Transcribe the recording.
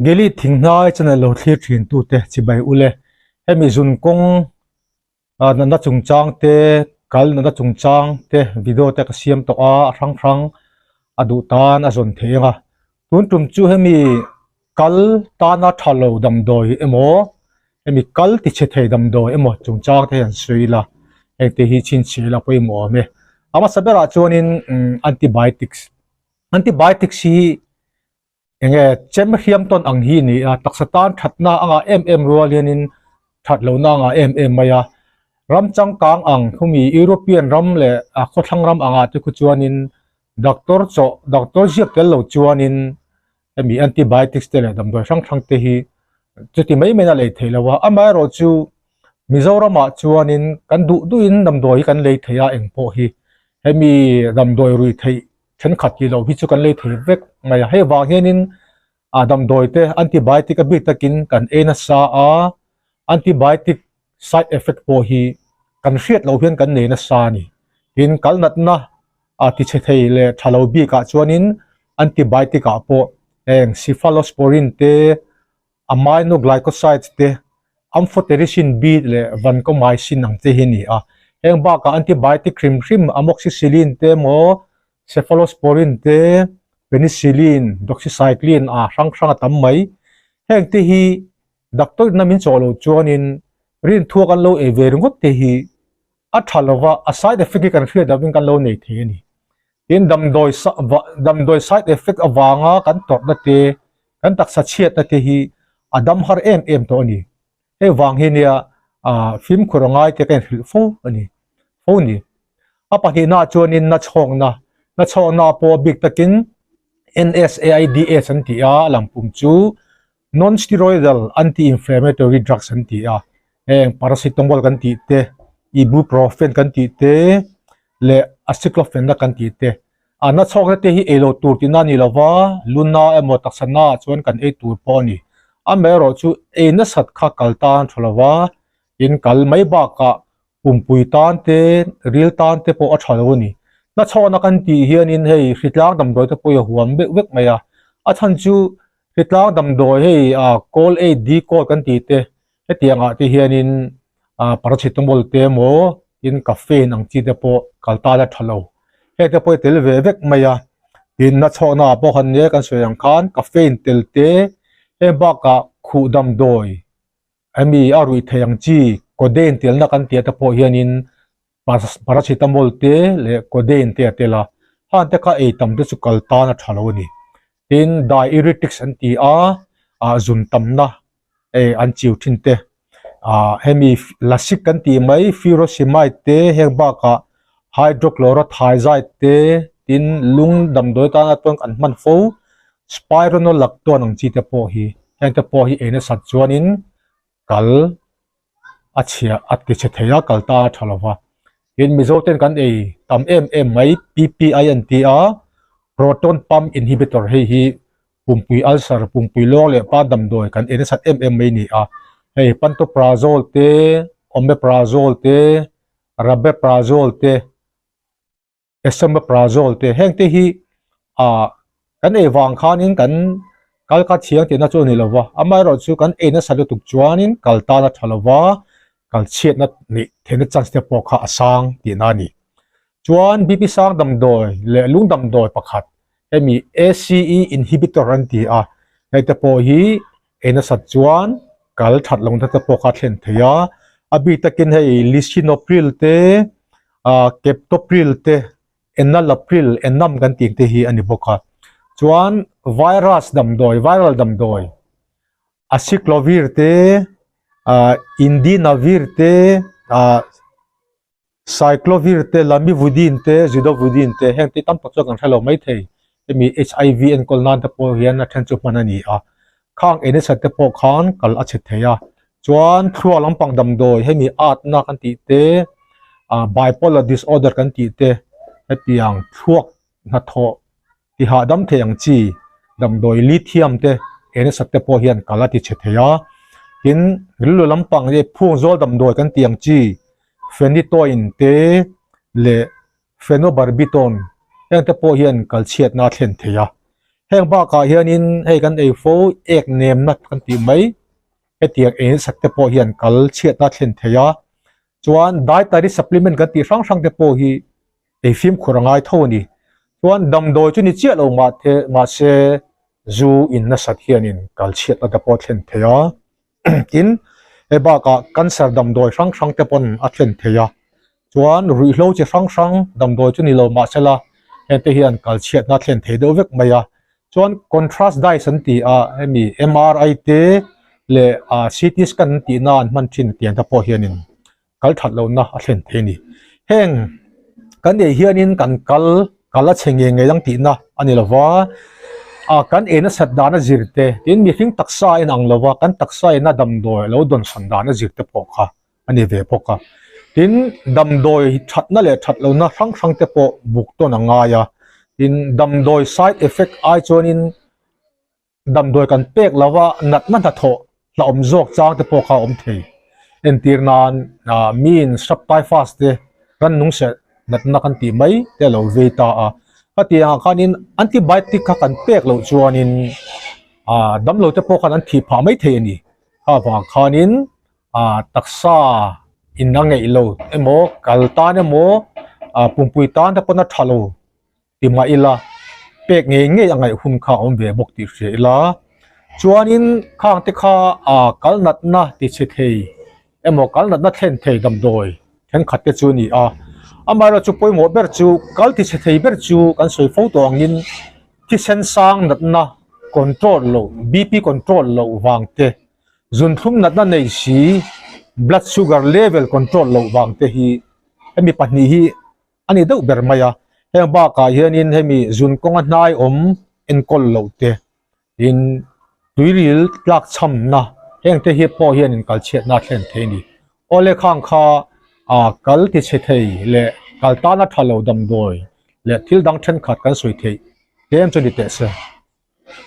Geli thinghnai channel lo thlir thin tute chibai ule hemi zun kawng natna chungchang te kal natna chungchang te video te ka siam tawh a a hrang hrang a duh tan a zawn thei ang a tun tum chu hemi kal tana tha lo damdawi emaw hemi kal ti chhe thei damdawi emaw chungchang te hian sawi ila heng te hi chhinchhiah ila pawimawh awm e a hmasa berah chuanin antibiotics antibiotics hi Enge chem hriam tawn ang hi ni a, taksa tan thatna a ngah em em rual hianin that lohna a ngah em em mai a. Ram changkang ang khumi European ram leh a khawthlang ram angah te khu chuanin doctor chawh doctor ziak tel lo chuanin hemi antibiotics te leh damdawi hrang hrang te hi chuti mai mai in a lei theih lo a. Amaherawhchu Mizoramah chuanin kan duh duhin damdawi hi kan lei thei a engpawh hi hemi damdawi rui theih thenkhat tih loh hi chu kan lei thei vek mai a hei vang hianin ah damdawi te antibiotic a bik takin kan ei nasa a antibiotic side effect pawh hi kan hriat loh hian kan nei nasa a ni tin kal natna ah ti chhe thei leh tha lo bikah chuanin antibiotic ah pawh heng cephalosporin te aminoglycosides te, amphotericin B leh vancomycin ang te hi a ni a. Heng bakah antibiotic hrim hrim amoxicillin te emaw, cephalosporin te, penicillin, doxycycline a hrang hrang a tam mai. Heng te hi doctor ina min chawh loh chuanin rinthuak an lo ei ve ringawt te hi a tha lova a side effect hi kan hriat lovin kan lo nei thei a ni. Tin damdawi damdawi side effect avanga kan tawrhna te kan taksa chhiatna te hi a dam har em em tawh a ni. Hei vang hi nia ah fimkhur a ngai te ka inhrilh fo a ni fo ni. A pahnihna ah chuanin nachhawkna nachhawkna pawh a bik takin NSAIDs an ti a a lampum chu Non-steroidal anti-inflammatory drugs an ti a, heng paracetamol kan tih te, ibuprofen kan tih te leh aceclofenac kan tih te. A nachhawkna te hi ei lo tur tihna a ni lo va, luna emaw taksa na ah chuan kan ei tur pawh a ni. Amaherawh chu ei nasat kha kal tan tha lo va, in kal mai bakah Pumpui tan te, ril tan te pawh a tha lo a ni. Hnathawhna kan tih hianin hei hritlang damdawi te pawh i huam deuh vek mai a. A chhan chu hritlang damdawi hei ah call aid D code kan tih te hetiang ah te hianin ah paracetamol te emaw tin caffeine ang chi te pawh kal tan a tha lo. Heng te pawh i tel ve vek mai a. Tin hnathawhna ah pawh khan nia kan sawi ang khan caffeine tel te heng bakah khuh damdawi Hemi a ruih theih ang chi codeine telna kan tih te pawh hianin paracetamol te leh codeine te a tel a, hang te kha ei tam te chu kal tan a tha lo a ni. Tin, diuretics an ti a, ah zun tamna eh an chiu thin te. Ah hemi lasik kan tih mai furosemide te heng bakah hydrochlorothiazide te tin lung damdawi tana chuan kan hman fo Spironolactone ang chi te pawh hi heng te pawh hi ei nasat chuanin kal a chhia a ti chhe thei a kal ta a tha lo va tin Mizo ten kan ei tam em em mai P_P_I an ti a proton pump inhibitor hei hi pumpui ulcer pumpui lawng leh pa damdawi kan ei nasat em em mai a ni a hei pantoprazole te omeprazole te rabeprazole te. Esomeprazole te heng te hi ah kan ei vang khanin kan kal kha thiang tihna chu a ni lo va amaherawhchu kan ei nasa lutuk chuanin kal tan a tha lo va kal chhiatna neih theihna chance te pawh kha a sang tihna a ni. Chuan BP sang damdawi leh lung damdawi pakhat hemi ACE inhibitor an ti a hei te pawh hi ei nasat chuan kal that lohna te pawh kha a thlen thei a a bik takin hei lisinopril te ah captopril te enalapril enam kan tih ang te hi a ni bawk a chuan virus damdawi viral damdawi aciclovir te ah indinavir te ah. Cyclovir te, Lamivudine te, Zidovudine te heng te tam tak chuan kan hre lo mai thei. Hemi HIV enkawl nan te pawh hian a then chu hman a ni a. Khang enisa te pawh khan kal a chhe thei a. Chuan thluak lampang damdawi hemi atna kan tih te, ah bipolar disorder kan tih te hetiang thluak hnathawh ti hahdam thei ang chi damdawi lithium te eng sak te pawh hian kal a ti chhe thei a tin rilru lampang leh phung zawl damdawi kan tih ang chi phenytoin te leh phenobarbital heng te pawh hian kal chhiatna a thlen thei a. Heng bakah hianin hei kan ei fo ek nemna kan tih mai hetiang ei nasat te pawh hian kal chhiatna a thlen thei a, chuan dietary supplement kan tih hrang hrang te pawh hi ei fimkhur a ngai tho a ni. Chuan damdawi chu ni chiah lo mah the mahse zu in nasat hianin kal chhiatna te pawh a thlen thei a, tin hei bakah cancer damdawi hrang hrang te pawn a thlen thei a, chuan ruihhlo chi hrang hrang damdawi chu ni lo mahsela hengte hian kal chhiatna a thlen thei deuh vek mai a, chuan contrast dyes an ti a hemi M_R_I te leh ah C_T scan an tihna an hman thin tiang te pawh hianin kal that lohna a thlen thei a ni. Heng kan ei hianin kan kal kal a chhe ngei ngei ang tihna a ni lova, ah kan ei nasat dan a zir te tin mihring taksa a inang lova kan taksa ina damdawi a lo dawnsawn dan a zir te pawh kha a ni ve bawk a. Tin damdawi thatna leh that lohna hrang hrang te pawh buk tawn a ngai a, tin damdawi side effect ai chuanin Damdawi kan pek lova natna hnathawh hlauhawm zawk chang te pawh kha a awm thei. Entir nan miin shrub typhus te rannung serh natna kan tih mai te a lo vei ta a. Khatiang ah khanin antibiotic kha kan pek loh chuanin damlo te pawh khan an thih phah mai thei a ni. Kha vang khanin taksa in a ngeih lo emaw kal tan emaw pumpui tan te pawn a tha lo. Ti mah ila, pek ngei ngei a ngaih hun kha a awm ve bawk tih hria ila, chuanin khang te kha aa kal natna ti chhe thei emaw kal natna thlen thei damdawi thenkhat te chu a ni a. Amaherawhchu pawimawh ber chu kal ti chhe thei ber chu kan sawi fo tawh angin thisen sang natna control loh, BP control loh vang te, zunthlum natna nei si blood sugar level control loh vang te hi hemi pahnih hi a ni deuh ber mai a, heng bakah hianin hemi zun kawnga hnai awm enkawl loh te tin tuiril tlak chhamna heng te hi pawh hianin kal chhiatna a thlen thei a ni. Awle khang kha ah kal ti chhe thei leh kal tana tha lo damdawi leh thil dang thenkhat kan sawi theih tlem chu ni teh se.